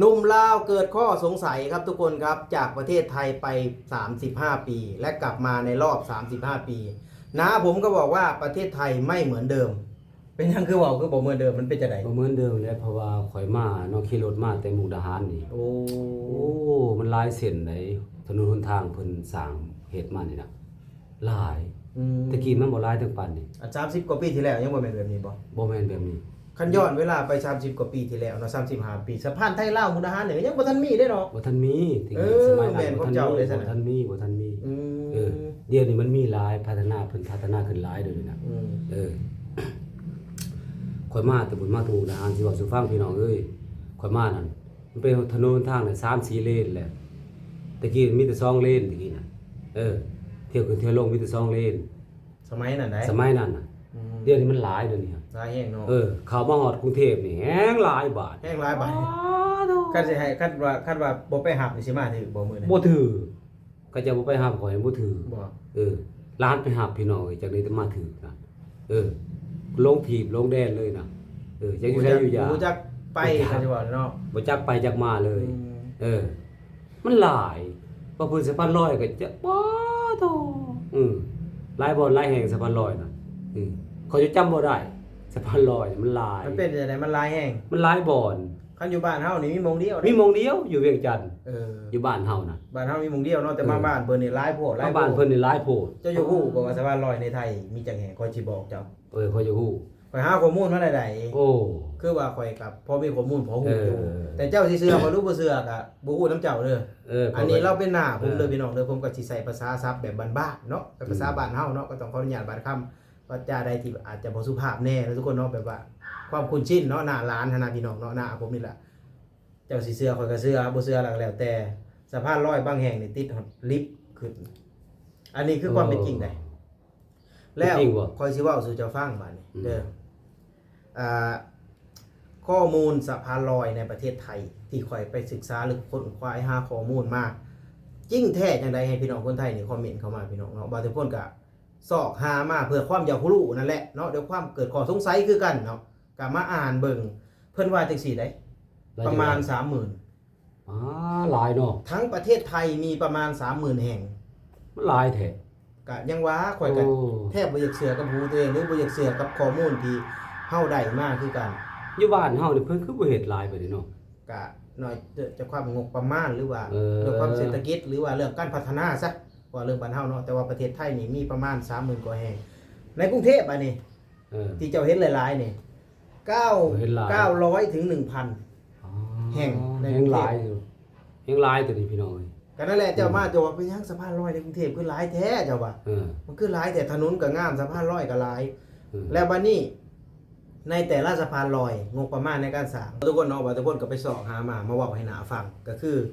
ໜຸ່ມລາວເກີດຂໍ້ສົງໄສຄັບທຸກຄົນຄັບ ຈາກປະເທດໄທໄປສາມສິບຫ້າປີ ແລະກັບມາໃນລອບສາມສິບຫ້າປີ ນ້າຜົມກໍບອກວ່າປະເທດໄທໄມ່ເໝືອນເດີມ. ເປັນຫຍັງຄືເວົ້າຄືບໍ່ເໝືອນເດີມ? ມັນເປັນຈັ່ງໃດ? ບໍ່ເໝືອນເດີມແຫຼະ ເພາະວ່າຂ້ອຍມາເນາະ ຂີ່ລົດມາແຕ່ມຸກດາຫານນີ້. ໂອ້ ໂອ້ ມັນຫຼາຍເສັ້ນໃດ໋ ຖະໜົນຫົນທາງເພິ່ນສ້າງເຮັດມານີ້ນະ ຫຼາຍ. ອືມ ແຕ່ກີ້ມັນບໍ່ຫຼາຍເຖິງປານນີ້. ອັນສາມສິບກວ່າປີທີ່ແລ້ວຍັງບໍ່ແມ່ນແບບນີ້ບໍ່? ບໍ່ແມ່ນແບບນີ້. ຄັນຍ້ອນເວລາໄປສາມສິບກວ່າປີທີ່ແລ້ວເນາະ ສາມສິບຫ້າປີ ສະພານໄທລາວມຸກດາຫານນີ້ຍັງບໍ່ທັນມີເດ້ເນາະ. ບໍ່ທັນມີ. ເອີ ສະໄໝນັ້ນແມ່ນຂອງເຈົ້າເດ້ຊັ້ນນະ. ບໍ່ທັນມີ ບໍ່ທັນມີ. ອືມ ເອີ ດຽວນີ້ມັນມີຫຼາຍ ພັດທະນາ ເພິ່ນພັດທະນາຂຶ້ນຫຼາຍເດ້ນະ. ອືມ ເອີ ຂ້ອຍມາແຕ່ບຸນມາທຸກນະ ອັນຊິເວົ້າສູ່ຟັງພີ່ນ້ອງເອີຍ ຂ້ອຍມານັ້ນ ມັນເປັນຖະໜົນຫົນທາງນະ ສາມສີ່ເລນແຫຼະ. ແຕ່ກີ້ມີແຕ່ສອງເລນ ແຕ່ກີ້ນະ. ເອີ ທ່ຽວຂຶ້ນທ່ຽວລົງມີແຕ່ສອງເລນ ສະໄໝນັ້ນໃດ໋. ສະໄໝນັ້ນນະ. ອືມ ດຽວນີ້ມັນຫຼາຍ ດຽວນີ້ ຫຼາຍແຮງເນາະ. ເອີ ເຂົ້າມາຮອດກຸງເທບນີ້ແຮງຫຼາຍບາດ ແຮງຫຼາຍບາດ. ອໍ ໂທ້ ຄັນຊິໃຫ້ ຄັນວ່າ ຄັນວ່າບໍ່ໄປຮັບນີ້ຊິມາຖືກບໍ່ມື້ນີ້? ບໍ່ຖືກ. ເຂົາເຈົ້າບໍ່ໄປຮັບຂ້ອຍບໍ່ຖືກ. ບໍ່ ເອີ ຫຼານໄປຮັບພີ່ນ້ອງເອີຍ ຈັ່ງໃດແຕ່ມາຖືກນະ. ເອີ ລົງຖີບລົງແດນເລີຍນະ. ເອີ ຈັກຢູ່ໃສຢູ່ຢາ ບໍ່ຮູ້ຈັກໄປ ເຂົາຊິເວົ້າເນາະ ບໍ່ຈັກໄປຈັກມາເລີຍ. ອືມ ເອີ ມັນຫຼາຍ ວ່າເພິ່ນສະພານລອຍກໍຈະ ປາໂທ້ ເອີ ຫຼາຍບ່ອນຫຼາຍແຫ່ງສະພານລອຍນະ. ເອີ ຂ້ອຍຈະຈຳບໍ່ໄດ້ ສະພານລອຍມັນຫຼາຍ. ມັນເປັນຈັ່ງໃດ? ມັນຫຼາຍແຫ່ງ ມັນຫຼາຍບ່ອນ. ຄັນຢູ່ບ້ານເຮົານີ້ມີໝ່ອງດຽວເດ້ ມີໝ່ອງດຽວຢູ່ວຽງຈັນ. ເອີ ຢູ່ບ້ານເຮົານະ ບ້ານເຮົາມີໝ່ອງດຽວເນາະ ແຕ່ມາ ເອີ ບ້ານເພິ່ນນີ້ຫຼາຍໂພດ ມາບ້ານເພິ່ນນີ້ຫຼາຍໂພດ. ເຈົ້າຢາກຮູ້ບໍ່ວ່າສະພານລອຍໃນໄທມີຈັກແຫ່ງ? ຂ້ອຍຊິບອກເຈົ້າ. ເອີ ຂ້ອຍຢາກຮູ້ ຂ້ອຍຫາຂໍ້ມູນມາໄດ້ໃດ. ໂອ້ ຄືວ່າຂ້ອຍກໍພໍມີຂໍ້ມູນພໍຮູ້ຢູ່. ເອີ ແຕ່ເຈົ້າຊິເຊື່ອຂ້ອຍຫຼືບໍ່ເຊື່ອກໍບໍ່ຮູ້ນຳເຈົ້າເດີ. ເອີ ອັນນີ້ລາວເປັນນ້າຜົມເດີ ເອີ ພີ່ນ້ອງເດີ ຜົມກໍຊິໃຊ້ພາສາສັບແບບບ້ານໆເນາະ ແບບພາສາ ອືມ ບ້ານເຮົາເນາະ ກໍຕ້ອງຂໍອະນຸຍາດບາດຄຳ ວາຈາໃດທີ່ອາດຈະບໍ່ສຸພາບແດ່ນະທຸກຄົນເນາະ ແບບວ່າຄວາມຄຸ້ນຊິນເນາະ ໜ້າຫຼານຫັ້ນນະພີ່ນ້ອງເນາະ ໜ້າຜົມນີ້ລະ. ເຈົ້າຊິເຊື່ອຂ້ອຍກໍເຊື່ອ ບໍ່ເຊື່ອລະກໍແລ້ວແຕ່. ສະພານລອຍບາງແຫ່ງນີ້ຕິດຮອດລິບຂຶ້ນ. ອັນນີ້ຄືຄວາມເປັນຈິງໃດ໋. ເອີ ແລ້ວ ເປັນຈິງບໍ່? ຂ້ອຍຊິເວົ້າສູ່ເຈົ້າຟັງບາດນີ້ ອືມ ເດີ ອ່າ ຂໍ້ມູນສະພານລອຍໃນປະເທດໄທ ທີ່ຂ້ອຍໄປສຶກສາ ຫຼື ຄົ້ນຄວ້າຫາຂໍ້ມູນມາ ຈິງແທ້ຈັ່ງໃດ ໃຫ້ພີ່ນ້ອງຄົນໄທນີ້ຄອມເມັນເຂົ້າມາ ພີ່ນ້ອງເນາະ. ບ່າວເທພົນກະ ຊອກຫາມາເພື່ອຄວາມຢາກຮູ້ນັ້ນແຫຼະເນາະ ດ້ວຍຄວາມເກີດຂໍ້ສົງໄສຄືກັນເນາະ ກະມາອ່ານເບິ່ງ ເພິ່ນວ່າຈັ່ງຊີ້ໃດ໋ ປະມານສາມໝື່ນ. ອາ ຫຼາຍເນາະ ທັງປະເທດໄທມີປະມານສາມໝື່ນແຫ່ງ. ມັນຫຼາຍແທ້. ກະຍັງວ່າ ຂ້ອຍກະ ໂອ້ ແທບບໍ່ຢາກເຊື່ອກັບຫູຕົວເອງ ຫຼື ບໍ່ຢາກເຊື່ອກັບຂໍ້ມູນທີ່ເຮົາໄດ້ມາຄືກັນ. ຢູ່ບ້ານເຮົານີ້ເພິ່ນຄືບໍ່ເຮັດຫຼາຍປານນີ້ເນາະ? ກະໜ້ອຍ ຈາກຄວາມງົບປະມານ ຫຼືວ່າ ເອີ ດ້ວຍຄວາມເສດຖະກິດ ຫຼືວ່າເລື່ອງການພັດທະນາຊະ ເວົ້າເລື່ອງບ້ານເຮົາເນາະ. ແຕ່ວ່າປະເທດໄທນີ້ມີປະມານສາມໝື່ນກວ່າແຫ່ງ ໃນກຸງເທບບາດນີ້ ເອີ ທີ່ເຈົ້າເຫັນຫຼາຍໆນີ້ ເກົ້າ ເຫັນຫຼາຍ ເກົ້າຮ້ອຍເຖິງໜຶ່ງພັນ ອໍ ແຫ່ງໃນກຸງເທບ ແຫ່ງຫຼາຍຢູ່ ແຫ່ງຫຼາຍຕົວນີ້ພີ່ນ້ອງເອີຍ. ກໍນັ້ນແຫຼະ ເຈົ້າ ອືມ ມາ ເຈົ້າວ່າເປັນຫຍັງສະພານລອຍໃນກຸງເທບຄືຫຼາຍແທ້ ເຈົ້າວ່າ ເອີ ມັນຄືຫຼາຍແທ້ ຖະໜົນກໍງາມ ສະພານລອຍກໍຫຼາຍ. ເອີ ແລ້ວບາດນີ້ ໃນແຕ່ລະສະພານລອຍ ງົບປະມານໃນການສ້າງ ທຸກຄົນເນາະ ວ່າທຸກຄົນກໍໄປຊອກຫາມາ ມາເວົ້າໃຫ້ນ້າຟັງ ກໍຄື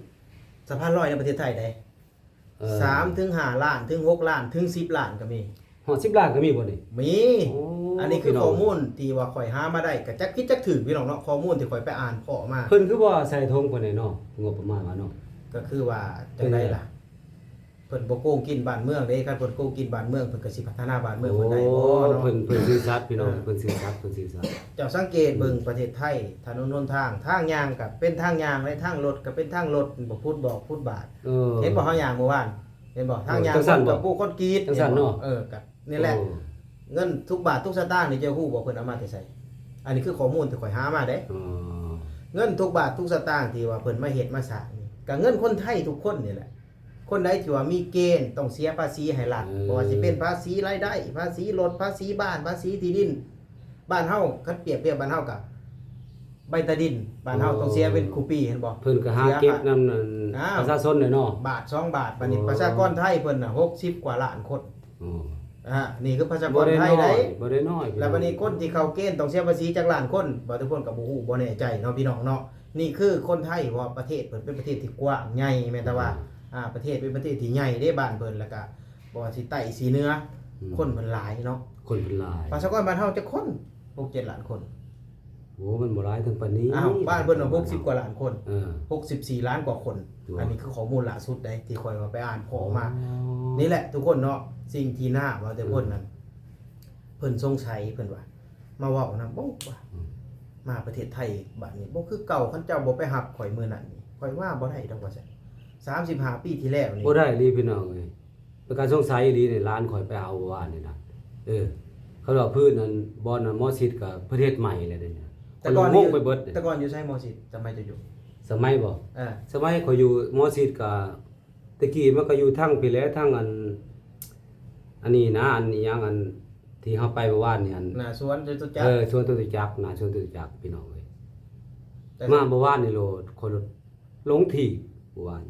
ສະພານລອຍໃນປະເທດໄທໃດ໋ ເອີ ສາມເຖິງຫ້າລ້ານ ເຖິງຫົກລ້ານ ເຖິງສິບລ້ານກໍມີ. ຮອດສິບລ້ານກໍມີບໍ່ນີ້? ມີ. ໂອ້ ອັນນີ້ຄື ພີ່ນ້ອງ ຂໍ້ມູນທີ່ວ່າຂ້ອຍຫາມາໄດ້ ກໍຈັກຜິດຈັກຖືກພີ່ນ້ອງເນາະ ຂໍ້ມູນທີ່ຂ້ອຍໄປອ່ານພໍ້ມາ. ເພິ່ນຄືບໍ່ໃສ່ຖົງປານໃດເນາະ ງົບປະມານວ່າເນາະ? ກໍຄືວ່າຈັ່ງໃດລະ ເພິ່ນບໍ່ໂກງກິນບ້ານເມືອງເດ້ ຄັນເພິ່ນໂກງກິນບ້ານເມືອງ ເພິ່ນກໍຊິພັດທະນາບ້ານເມືອງເພິ່ນໄດ້ບໍ່ເນາະ? ໂອ້ ເພິ່ນ ເພິ່ນຊື່ສັດພີ່ນ້ອງ ເອີ ເພິ່ນຊື່ສັດ ເພິ່ນຊື່ສັດ. ເຈົ້າສັງເກດເບິ່ງ ອືມ ປະເທດໄທ ຖະໜົນຫົນທາງ ທາງຍ່າງກໍເປັນທາງຍ່າງ ແລະ ທາງລົດກໍເປັນທາງລົດ ບໍ່ພຸດບອກຟຸດບາດ. ເອີ ເຫັນບໍ່ ເຮົາຍ່າງມື້ວານ ເຫັນບໍ່? ທາງຍ່າງ ເອີ ຈັ່ງຊັ້ນບໍ່? ຄົນກໍປູຄອນກຣີດ ຈັ່ງຊັ້ນເນາະ ເຫັນບໍ່? ເອີ ກໍນີ້ແຫຼະ ອໍ ເງິນທຸກບາດທຸກສະຕາງນີ້ ເຈົ້າຮູ້ບໍ່ເພິ່ນເອົາມາແຕ່ໃສ? ອັນນີ້ຄືຂໍ້ມູນທີ່ຂ້ອຍຫາມາເດ້. ອໍ ເງິນທຸກບາດທຸກສະຕາງທີ່ວ່າເພິ່ນມາເຮັດມາສ້າງນີ້ ກໍເງິນຄົນໄທທຸກຄົນນີ້ແຫຼະ. ຄົນໃດທີ່ວ່າມີເກນຕ້ອງເສຍພາສີໃຫ້ລັດ ເອີ ບໍ່ວ່າຊິເປັນພາສີລາຍໄດ້ ພາສີລົດ ພາສີບ້ານ ພາສີທີ່ດິນ ບ້ານເຮົາ ຄັນປຽບທຽບບ້ານເຮົາກະໃບຕາດິນ ບ້ານເຮົາ ອໍ ຕ້ອງເສຍເປັນຄູ່ປີ ເຫັນບໍ່? ເພິ່ນກໍຫາເກັບນຳນັ້ນ ອ້າວ ປະຊາຊົນແຫຼະເນາະ ບາດສອງບາດ. ບາດນີ້ ອໍ ປະຊາກອນໄທເພິ່ນນະ ຫົກສິບກວ່າລ້ານຄົນ. ອໍ ອາ ນີ້ຄືປະຊາກອນໄທໃດ໋ ບໍ່ໄດ້ນ້ອຍ ບໍ່ໄດ້ນ້ອຍ. ແລ້ວບາດນີ້ຄົນທີ່ເຂົ້າເກນຕ້ອງເສຍພາສີຈັກລ້ານຄົນ ບໍ່ ທຸກຄົນກໍບໍ່ຮູ້ ບໍ່ແນ່ໃຈເນາະ ພີ່ນ້ອງເນາະ. ນີ້ຄືຄົນໄທ ເພາະວ່າປະເທດເພິ່ນເປັນປະເທດທີ່ກວ້າງໃຫຍ່ ແມ່ນແຕ່ວ່າ ອືມ ອາ ປະເທດເປັນປະເທດທີ່ໃຫຍ່ເດ້ ບ້ານເພິ່ນ ແລ້ວກະ ບໍ່ວ່າຊິໃຕ້ຊິເໜືອ ອືມ ຄົນເພິ່ນຫຼາຍເນາະ ຄົນເພິ່ນຫຼາຍ. ປະຊາກອນບ້ານເຮົາຈັກຄົນ? ຫົກເຈັດລ້ານຄົນ. ໂອ້ ມັນບໍ່ຫຼາຍເຖິງປານນີ້. ອ້າວ ບ້ານເພິ່ນນະ ຫົກສິບກວ່າລ້ານຄົນ ເອີ ຫົກສິບສີ່ລ້ານກວ່າຄົນ. ຕົວະ ອັນນີ້ຄືຂໍ້ມູນລ່າສຸດໃດ໋ ທີ່ຂ້ອຍວ່າໄປອ່ານພໍ້ມາ. ອໍ ນີ້ແຫຼະທຸກຄົນເນາະ ສິ່ງທີ່ນ້າວ່າແຕ່ເພິ່ນນັ້ນ ອືມ ເພິ່ນສົງໄສ ເພິ່ນວ່າ ມາເວົ້ານຳ ໂອ້ ວ່າ ອືມ ມາປະເທດໄທບາດນີ້ບໍ່ຄືເກົ່າ. ຄັນເຈົ້າບໍ່ໄປຮັບຂ້ອຍມື້ນັ້ນນີ້ ຂ້ອຍມາບໍ່ໄດ້ດອກວ່າຊັ້ນ. ສາມສິບຫ້າປີທີ່ແລ້ວນີ້ ບໍ່ໄດ້ອີ່ຫຼີພີ່ນ້ອງເອີຍ. ເປັນການສົງໄສອີ່ຫຼີນີ້ ຫຼານຂ້ອຍໄປເອົາວານນີ້ນະ. ເອີ ເຂົາເວົ້າພື້ນນັ້ນ ບ່ອນນັ້ນໝໍຊິດກໍເພິ່ນເຮັດໃໝ່ແລ້ວເດ. ແຕ່ກ່ອນນີ້ ຂ້ອຍລົງໄປເບິດເດ. ແຕ່ກ່ອນຢູ່ໃສໝໍຊິດ ສະໄໝເຈົ້າຢູ່? ສະໄໝບໍ່? ເອີ ສະໄໝຂ້ອຍຢູ່ໝໍຊິດກໍ ແຕ່ກີ້ມັນກໍຢູ່ທາງພີ້ແຫຼະ ທາງອັນ ອັນນີ້ນະ ອັນອີ່ຫຍັງ ອັນທີ່ເຮົາໄປເມື່ອວານນີ້ ອັນ ໜ້າສວນຈະຕຸຈັກ. ເອີ ສວນຈະຕຸຈັກ ໜ້າສວນຈະຕຸຈັກ ພີ່ນ້ອງເອີຍ. ແຕ່ ມາເມື່ອວານນີ້ໂລດ ຂ້ອຍໂລດຫຼົງທີ່ເມື່ອວານ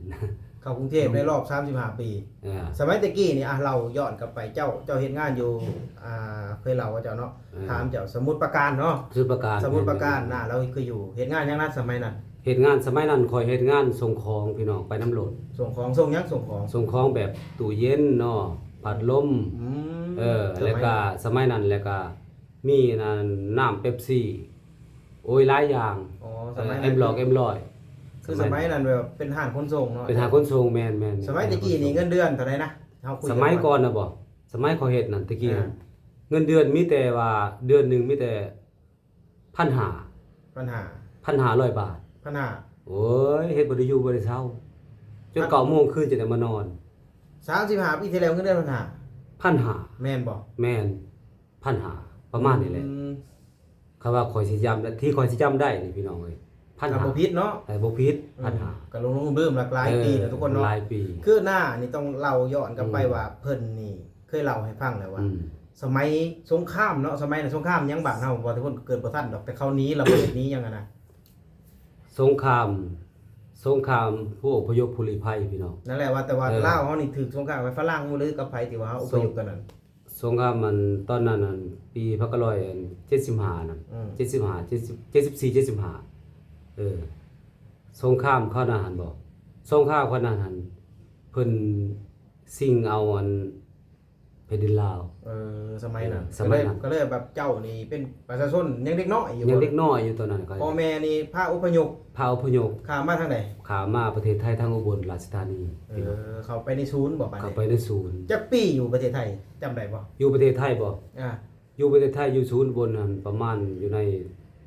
ເຂົ້າກຸງເທບໃນຮອບສາມສິບຫ້າປີ. ເອີ ສະໄໝແຕ່ກີ້ນີ້ ອ່ະ ເລົ່າຍ້ອນກັບໄປ ເຈົ້າ ເຈົ້າເຮັດງານຢູ່ ອ່າ ເຄີຍເລົ່າກັບເຈົ້າເນາະ. ເອີ ຖາມເຈົ້າ ສະໝຸດປາການເນາະ. ສະໝຸດປາການ ສະໝຸດປາການ ເອີ ນະ ລາວຄືຢູ່ ເຮັດງານຫຍັງນະສະໄໝນັ້ນ? ເຮັດງານ ສະໄໝນັ້ນຂ້ອຍເຮັດງານສົ່ງຂອງພີ່ນ້ອງ ໄປນຳລົດ. ສົ່ງຂອງ ສົ່ງຫຍັງ? ສົ່ງຂອງ ສົ່ງຂອງແບບຕູ້ເຢັນເນາະ ພັດລົມ. ອືມ ເອີ ສະໄໝ ແລ້ວກະສະໄໝນັ້ນ ແລ້ວກະມີນັ້ນ ນ້ຳເປັບຊີ ໂອ້ຍ ຫຼາຍຢ່າງ. ອໍ ສະໄໝ ເອີ ເອັມຮ້ອຍ ເອັມຮ້ອຍ ຄືສະໄໝນັ້ນແບບເປັນຮ້ານຂົນສົ່ງເນາະ. ເປັນຮ້ານຂົນສົ່ງ ແມ່ນໆ. ສະໄໝແຕ່ກີ້ນີ້ເງິນເດືອນເທົ່າໃດນະ? ເຮົາຄຸຍ ສະໄໝກ່ອນນະບໍ? ສະໄໝຂ້ອຍເຮັດນັ້ນແຕ່ກີ້ ອ່າ ເງິນເດືອນມີແຕ່ວ່າເດືອນໜຶ່ງມີແຕ່ ພັນຫ້າ ພັນຫ້າ ພັນຫ້າຮ້ອຍບາດ. ພັນຫ້າ ໂອ້ຍ ເຮັດບໍ່ໄດ້ຢູ່ບໍ່ໄດ້ເຊົາ ຈົນ ພັນ ເກົ້າໂມງຄືນຈຶ່ງໄດ້ມານອນ. ສາມສິບຫ້າປີທີ່ແລ້ວເງິນເດືອນພັນຫ້າ ພັນຫ້າ ແມ່ນບໍ່? ແມ່ນ ພັນຫ້າ ປະມານນີ້ແຫຼະ. ອືມ ຄັນວ່າຂ້ອຍຊິຈຳ ທີ່ຂ້ອຍຊິຈຳໄດ້ນີ້ພີ່ນ້ອງເອີຍ ພັນຫ້າ ກໍບໍ່ຜິດເນາະ. ເອີ ບໍ່ຜິດ ອືມ ພັນຫ້າ ກໍຫຼົງໆລືມໆ ຫຼາຍ ເອີ ປີແລ້ວທຸກຄົນເນາະ. ຫຼາຍປີ ຄືໜ້ານີ້ຕ້ອງເລົ່າຍ້ອນກັບໄປ ອືມ ວ່າເພິ່ນນີ້ເຄີຍເລົ່າໃຫ້ຟັງແລ້ວວ່າ ອືມ ສະໄໝສົງຄາມເນາະ ສະໄໝນັ້ນສົງຄາມຫຍັງ ບ້ານເຮົາບໍ່ ແຕ່ເພິ່ນເກີດບໍ່ທັນດອກ ແຕ່ເຂົາໜີລະເບີດໜີຫຍັງຫັ້ນນະ. ສົງຄາມ ສົງຄາມຜູ້ອົບພະຍົບຜູ້ລີ້ໄພພີ່ນ້ອງ. ນັ້ນແຫຼະ ວ່າແຕ່ວ່າ ເອີ ລາວເຮົານີ້ຖືກສົງຄາມກັບຝຣັ່ງບໍ່ ຫຼືກັບໃຜທີ່ວ່າເຮົາອົບພະຍົບກັນນັ້ນ? ສົງຄາມອັນຕອນນັ້ນ ອັນປີພັນເກົ້າຮ້ອຍເຈັດສິບຫ້ານັ້ນ ອືມ ເຈັດສິບຫ້າ ເຈັດສິບ ເຈັດສິບສີ່ ເຈັດສິບຫ້າ ເອີ ສົງຄາມຄາວນັ້ນຫັ້ນບໍ? ສົງຄາມຄາວນັ້ນຫັ້ນ ເພິ່ນຊິງເອົາອັນ ແຜ່ນດິນລາວ. ເອີ ສະໄໝນັ້ນ ເອີ ສະໄໝນັ້ນ ກໍເລີຍ ກໍເລີຍແບບເຈົ້ານີ້ເປັນປະຊາຊົນຍັງເດັກນ້ອຍຢູ່ ຍັງເດັກນ້ອຍຢູ່ຕອນນັ້ນ. ພໍ່ແມ່ນີ້ພາອົບພະຍົບ ພາອົບພະຍົບ ຂ້າມມາທາງໃດ? ຂ້າມມາປະເທດໄທ ທາງອຸບົນລາຊະທານີ. ເອີ ເຂົ້າໄປໃນສູນບໍ? ເຂົ້າໄປໃນສູນ. ຈັກປີຢູ່ປະເທດໄທ ຈຳໄດ້ບໍ່? ຢູ່ປະເທດໄທບໍ? ອ່າ ຢູ່ປະເທດໄທ ຢູ່ສູນອຸບົນຫັ້ນ ປະມານຢູ່ໃນ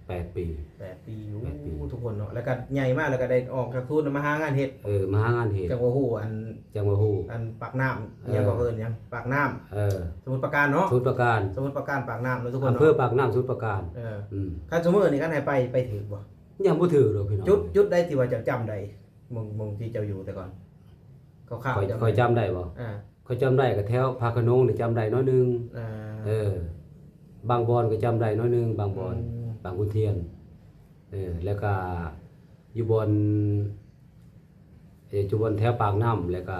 ແປດປີ. ແປດປີຢູ່ ແປດປີ ທຸກຄົນເນາະ. ແລ້ວກໍໃຫຍ່ມາ ແລ້ວກໍໄດ້ອອກຈາກສູນມາຫາງານເຮັດ. ເອີ ມາຫາງານເຮັດ ຈັ່ງວ່າຮູ້ອັນ ຈັ່ງວ່າຮູ້ ອັນປາກນ້ຳ ເອີ ຫຍັງກໍເອີ້ນຫຍັງ ປາກນ້ຳ. ເອີ ສະໝຸດປາການເນາະ ສະໝຸດປາການ ສະໝຸດປາການ ປາກນ້ຳເນາະ ທຸກຄົນເນາະ ອຳເພີປາກນ້ຳ ສະໝຸດປາການ. ເອີ ອືມ ຄັນສົມມຸດນີ້ ຄັນໃຫ້ໄປ ໄປຖືກບໍ່? ຍັງບໍ່ຖືກດອກພີ່ນ້ອງ. ຈຸດ ຈຸດໃດທີ່ວ່າເຈົ້າຈຳໄດ້ ໝ່ອງ ໝ່ອງທີ່ເຈົ້າຢູ່ແຕ່ກ່ອນ ຄ່າວໆ ຂ້ອຍ ຈຳ ຂ້ອຍຈຳໄດ້ບໍ່? ອ່າ ຂ້ອຍຈຳໄດ້ກໍແຖວພະຂະໜົງນີ້ ຈຳໄດ້ໜ້ອຍໜຶ່ງ. ອ່າ ເອີ ບາງບ່ອນກໍຈຳໄດ້ໜ້ອຍໜຶ່ງ ບາງບ່ອນ ອືມ ບາງຂຸນທຽນ. ເອີ ແລ້ວກໍຢູ່ບ່ອນ ເອີ ຢູ່ບ່ອນແຖວປາກນ້ຳ ແລ້ວກໍ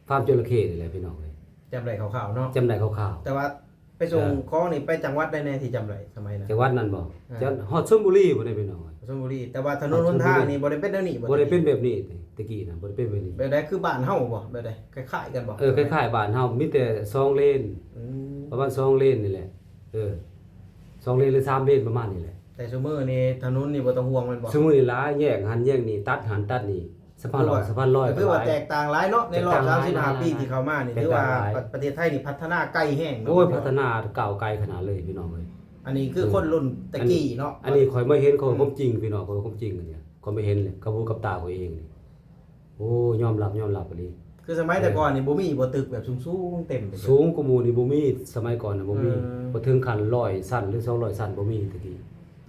ຟາມຈໍລະເຂນີ້ແຫຼະພີ່ນ້ອງເອີຍ. ຈຳໄດ້ຄ່າວໆເນາະ ຈຳໄດ້ຄ່າວໆ ແຕ່ວ່າ ໄປສົ່ງ ເອີ ຂອງນີ້ໄປຈັງຫວັດໃດແດ່ທີ່ຈຳໄດ້ສະໄໝນັ້ນ? ຈັງຫວັດນັ້ນບໍ່? ອ່າ ຈະຮອດຊົນບຸລີພຸ້ນເດ້ພີ່ນ້ອງ. ຊົນບຸລີ ແຕ່ວ່າຖະໜົນຫົນທາງນີ້ບໍ່ໄດ້ເປັນແນວນີ້ ບໍ່ໄດ້ເປັນແບບນີ້ແຕ່ກີ້ນະ ບໍ່ໄດ້ເປັນແບບນີ້. ແບບໃດ? ຄືບ້ານເຮົາບໍ່? ແບບໃດ? ຄ້າຍໆກັນບໍ່? ເອີ ຄ້າຍໆບ້ານເຮົາ ມີແຕ່ສອງເລນ. ອືມ ປະມານສອງເລນນີ້ແຫຼະ. ເອີ ສອງເລນ ຫຼື ສາມເລນປະມານນີ້ແຫຼະ. ແຕ່ຊຸມື້ນີ້ຖະໜົນນີ້ບໍ່ຕ້ອງຫ່ວງແມ່ນບໍ່? ຊຸມື້ນີ້ຫຼາຍ ແຍກຫັ້ນແຍກນີ້ ຕັດຫັ້ນຕັດນີ້ ສະພານລອຍ ສະພານລອຍ ກໍຖືວ່າແຕກຕ່າງຫຼາຍເນາະ ໃນຮອບສາມສິບຫ້າປີທີ່ເຂົ້າມານີ້ ຖືວ່າປະເທດໄທນີ້ພັດທະນາໄກແຮງເນາະ. ໂອ້ຍ ພັດທະນາກ້າວໄກຂະໜາດເລີຍພີ່ນ້ອງເອີຍ. ອັນນີ້ຄືຄົນລຸ້ນແຕ່ກີ້ເນາະ. ອັນນີ້ຂ້ອຍມາເຫັນ ຂ້ອຍຄວາມຈິງພີ່ນ້ອງ ຂ້ອຍຄວາມຈິງອັນນີ້ ຂ້ອຍມາເຫັນເລີຍ ກັບຫູກັບຕາຂ້ອຍເອງນີ້. ໂອ້ ຍອມຮັບ ຍອມຮັບອີ່ຫຼີ. ຄືສະໄໝແຕ່ກ່ອນນີ້ບໍ່ມີບໍ່? ຕຶກແບບສູງໆເຕັມ ສູງກວ່າໝູ່ນີ້ບໍ່ມີ ສະໄໝກ່ອນນະບໍ່ມີ. ບໍ່ເຖິງຂັ້ນຮ້ອຍຊັ້ນ ຫຼື ສອງຮ້ອຍຊັ້ນ ບໍ່ມີແຕ່ກີ້.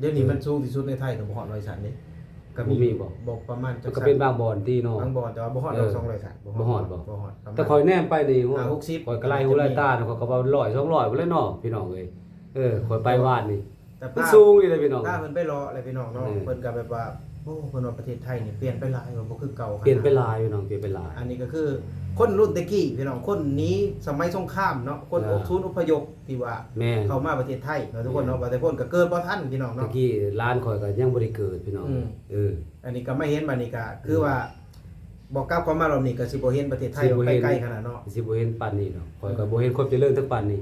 ດຽວນີ້ມັນສູງທີ່ສຸດໃນໄທກໍບໍ່ຮອດຮ້ອຍຊັ້ນເດ້. ກໍມີ ບໍ່ມີບໍ່? ບໍ່ ປະມານຈັກ ມັນກໍເປັນບາງບ່ອນຕິເນາະ ບາງບ່ອນ ແຕ່ວ່າບໍ່ຮອດດອກ ເອີ ສອງຮ້ອຍຊັ້ນ ບໍ່ຮອດ ບໍ່ຮອດບໍ່? ບໍ່ຮອດ ແຕ່ຂ້ອຍແນມໄປນີ້ ຫ້າຫົກສິບ ຂ້ອຍກໍໄລ່ຫູໄລ່ຕາ ຂ້ອຍກໍວ່າຮ້ອຍ ສອງຮ້ອຍພຸ້ນແຫຼະເນາະ ພີ່ນ້ອງເອີຍ. ເອີ ຂ້ອຍໄປວານນີ້ ແຕ່ ມັນສູງອີ່ຫຼີພີ່ນ້ອງ ພາເພິ່ນໄປເລາະແຫຼະພີ່ນ້ອງເນາະ. ເອີ ເພິ່ນກໍແບບວ່າ ໂອ້ ເພິ່ນວ່າປະເທດໄທນີ້ປ່ຽນໄປຫຼາຍ ວ່າບໍ່ຄືເກົ່າ ປ່ຽນໄປຫຼາຍພີ່ນ້ອງ ປ່ຽນໄປຫຼາຍ. ອັນນີ້ກໍຄືຄົນລຸ້ນແຕ່ກີ້ພີ່ນ້ອງ ຄົນໜີສະໄໝສົງຄາມເນາະ ຄົນ ເອີ ອົບສູນອົບພະຍົບ ທີ່ວ່າ ແມ່ນ ເຂົ້າມາປະເທດໄທເນາະ ທຸກຄົນເນາະ. ແມ່ນ ບາງຄົນກໍເກີດບໍ່ທັນພີ່ນ້ອງເນາະ ແຕ່ກີ້ຫຼານຂ້ອຍກໍຍັງບໍ່ໄດ້ເກີດພີ່ນ້ອງ. ອືມ ເອີ ອັນນີ້ກໍມາເຫັນບັດນີ້ກໍຄືວ່າ ອືມ ບໍ່ກັບເຂົ້າມາລອບນີ້ກໍຊິບໍ່ເຫັນປະເທດໄທວ່າໄປໄກຂະໜາດເນາະ ຊິບໍ່ເຫັນປານນີ້ເນາະ. ຂ້ອຍກໍບໍ່ເຫັນຄວາມຈະເລີນເຖິງປານນີ້.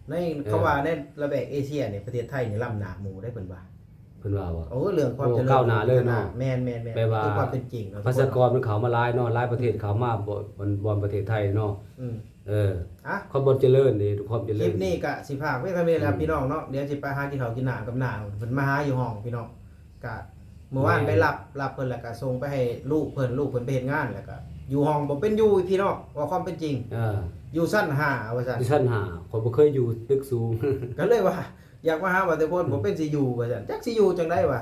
ໃນ ເອີ ເຂົາວ່າໃນລະແວກເອເຊຍນີ້ ປະເທດໄທນີ້ລ້ຳໜ້າໝູ່ເດ້ ເພິ່ນວ່າ ເພິ່ນວ່າບໍ່? ໂອ້ ເລື່ອງຄວາມຈະເລີນ ກ້າວໜ້າເລີຍເນາະ ແມ່ນໆໆ ແບບວ່າ ຄືຄວາມເປັນຈິງເນາະ ປະຊາກອນມັນເຂົ້າມາຫຼາຍເນາະ ຫຼາຍປະເທດເຂົ້າມາ ອືມ ບ່ອນ ບ່ອນປະເທດໄທເນາະ. ອືມ ເອີ ອ່ະ ຄວາມບໍ່ຈະເລີນເດ້ ຄວາມຈະເລີນ ຄລິບນີ້ກະຊິຝາກໄວ້ເທົ່ານີ້ແຫຼະ ອືມ ພີ່ນ້ອງເນາະ. ດຽວຊິໄປຫາກິນເຂົ້າກິນນ້ຳກັບນ້າ ເພິ່ນມາຫາຢູ່ຫ້ອງພີ່ນ້ອງ. ກະມື້ວານ ແມ່ນ ໄປຮັບ ຮັບເພິ່ນແລ້ວກະສົ່ງໄປໃຫ້ລູກເພິ່ນ ລູກເພິ່ນໄປເຮັດງານ ແລ້ວກະຢູ່ຫ້ອງບໍ່ເປັນຢູ່ພີ່ນ້ອງ. ເວົ້າຄວາມເປັນຈິງ ເອີ ຢູ່ຊັ້ນຫ້າວ່າຊັ້ນ ຢູ່ຊັ້ນຫ້າ ຂ້ອຍບໍ່ເຄີຍຢູ່ຕຶກສູງ ກະເລີຍວ່າ ຢາກມາຫາບ່າວເຕີພົນ ອືມ ບໍ່ເປັນຊິຢູ່ວ່າຊັ້ນ ຈັກຊິຢູ່ຈັ່ງໃດວະ.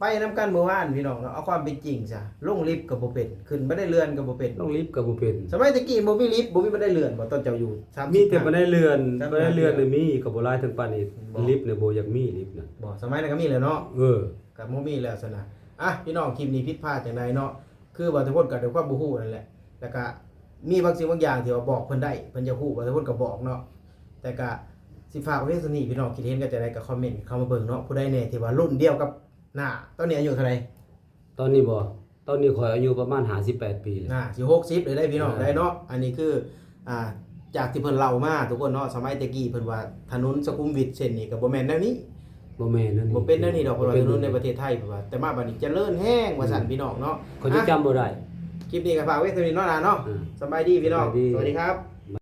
ໄປນຳກັນມື້ວານພີ່ນ້ອງເນາະ ເອົາຄວາມເປັນຈິງຊະ ລົງລິບກໍບໍ່ເປັນ ຂຶ້ນບັນໄດເລື່ອນກໍບໍ່ເປັນ ລົງລິບກໍບໍ່ເປັນ. ສະໄໝແຕ່ກີ້ບໍ່ມີລິບ ບໍ່ມີບັນໄດເລື່ອນບໍ່ ຕອນເຈົ້າຢູ່ສາມສິບ ມີແຕ່ບັນໄດເລື່ອນ ບັນໄດເລື່ອນນີ້ມີກໍບໍ່ຫຼາຍເຖິງປານນີ້ ບໍ່ ລິບນີ້ບໍ່ຢາກມີ ລິບນະ ບໍ່ ສະໄໝນັ້ນກໍມີແລ້ວເນາະ. ເອີ ກໍບໍ່ມີແລ້ວຊັ້ນນະ. ອ່ະ ພີ່ນ້ອງ ຄລິບນີ້ຜິດພາດຈັ່ງໃດເນາະ ຄືບ່າວເຕີພົນກໍດ້ວຍຄວາມບໍ່ຮູ້ນັ້ນແຫຼະ ແລ້ວກໍມີບາງສິ່ງບາງຢ່າງທີ່ວ່າບອກເພິ່ນໄດ້ ເພິ່ນຢາກຮູ້ ບ່າວເຕີພົນກໍບອກເນາະ. ແຕ່ກໍຊິຝາກໄວ້ພຽງສ່ຳນີ້ ພີ່ນ້ອງຄິດເຫັນກັນຈັ່ງໃດກໍຄອມເມັນເຂົ້າມາເບິ່ງເນາະ. ຜູ້ໃດແດ່ທີ່ວ່າລຸ້ນດຽວກັບ ໜ້າ ຕອນນີ້ອາຍຸເທົ່າໃດ? ຕອນນີ້ບໍ່? ຕອນນີ້ຂ້ອຍອາຍຸປະມານຫ້າສິບແປດປີແລ້ວ ໜ້າ ຊິຫົກສິບເລີຍໄດ໋ພີ່ນ້ອງ ເອີ ໄດ້ເນາະ. ອັນນີ້ຄື ອ່າ ຈາກທີ່ເພິ່ນເລົ່າມາທຸກຄົນເນາະ ສະໄໝແຕ່ກີ້ເພິ່ນວ່າຖະໜົນສຸຂຸມວິດເສັ້ນນີ້ກໍບໍ່ແມ່ນແນວນີ້ ບໍ່ແມ່ນແນວນີ້ ບໍ່ເປັນແນວນີ້ດອກ ເພິ່ນວ່າຖະໜົນໃນປະເທດໄທ ເພິ່ນວ່າ ແຕ່ມາບັດນີ້ຈະເລີນແຮງວ່າຊັ້ນ ອືມ ພີ່ນ້ອງເນາະ. ຂ້ອຍຈະຈຳບໍ່ໄດ້. ຄລິບນີ້ກໍຝາກໄວ້ເທົ່ານີ້ເນາະ ນ້າເນາະ. ອືມ ສະບາຍດີພີ່ນ້ອງ ສະບາຍດີ ສະຫວັດດີຄັບ.